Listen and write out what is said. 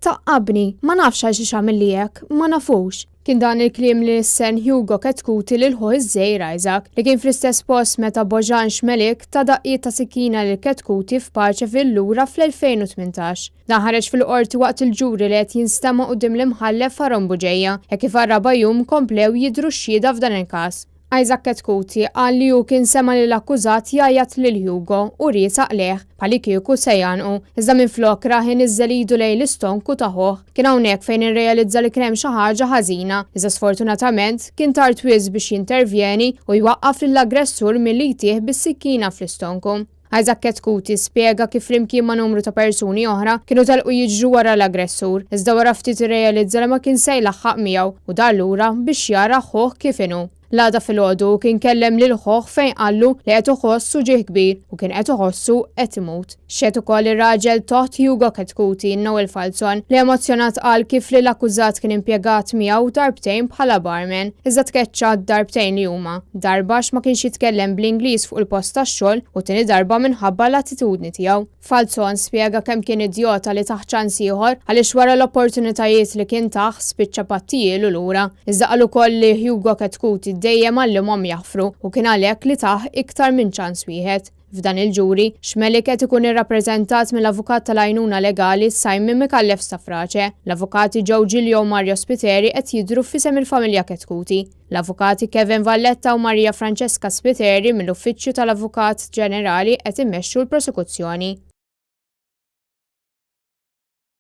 Taqqabni, ma nafx għal xiex għamilli hekk, ma nafux. Kien dan il-kliem li lissen Hugo Chetcuti lil ħuh iż-żgħir Isaac, li kien fl-istess post meta Bojan Schmelik ta daqqiet ta' sikkina lil Chetcuti f'Paceville lura fl-2018. Dan ħareġ fil-Qorti waqt il-ġuri li qed jinstema' quddiem l-Imħallef Aaron Bugeja, hekk kif għar-raba' jum komplew jidhru x-xhieda f'dan il-każ. Isaac Chetcuti qal li hu kien sema' lill-akkużat jgħajjat lil Hugo u riesaq lejh, bħalikieku se jgħannqu, iżda minflok rah iniżżel idu lejn l-istonku ta' ħuh. Kien hawnhekk fejn irrealizza li kien hemm xi ħaġa ħażina, iżda sfortunatament kien tard wisq biex jintervjeni u jwaqqaf lill-aggressur milli jtih bis-sikkina fl-istonku. Isaac Chetcuti spjega kif flimkien ma' numru ta' persuni oħra kienu telqu jiġru wara l-aggressur, iżda wara ftit irrealizza li ma kien se jlaħħaq miegħu u dar lura biex jara ħuh kif inhu. L-għada filgħodu hu kien kellem lil ħuh fejn qallu li qed iħoss uġigħ kbir u kien qed iħossu qed imut. Xehed ukoll ir-raġel t'oħt Hugo Chetcuti, Noel Falzon, li emozzjonat qal kif li l-akkużat kien impjegat miegħu darbtejn bħala barman, iżda tkeċċa d-darbtejn li huma, darba għax ma kienx jitkellem bl-Ingliż fuq il-post tax-xogħol u t-tieni darba minħabba l-attitudni tiegħu. Falzon spjega kemm kien idjota li tah ċans ieħor għaliex wara l-opportunitajiet li kien tah spiċċa pattijielu lura. Iżda qal ukoll li Hugo Chetcuti dejjem għallimhom jaħfru u kien għalhekk li tah iktar minn ċans wieħed. F'dan il-ġuri, Schmelik qed ikun irrappreżentat mill-avukat tal-għajnuna legali Simon Micallef Stafrace. L-avukati Joe Giglio u Mario Spiteri qed jidhru f'isem il-familja Chetcuti. L-avukati Kevin Valletta u Maria Francesca Spiteri mill-Uffiċċju tal-Avukat Ġenerali qed imexxu l-prosekuzzjoni.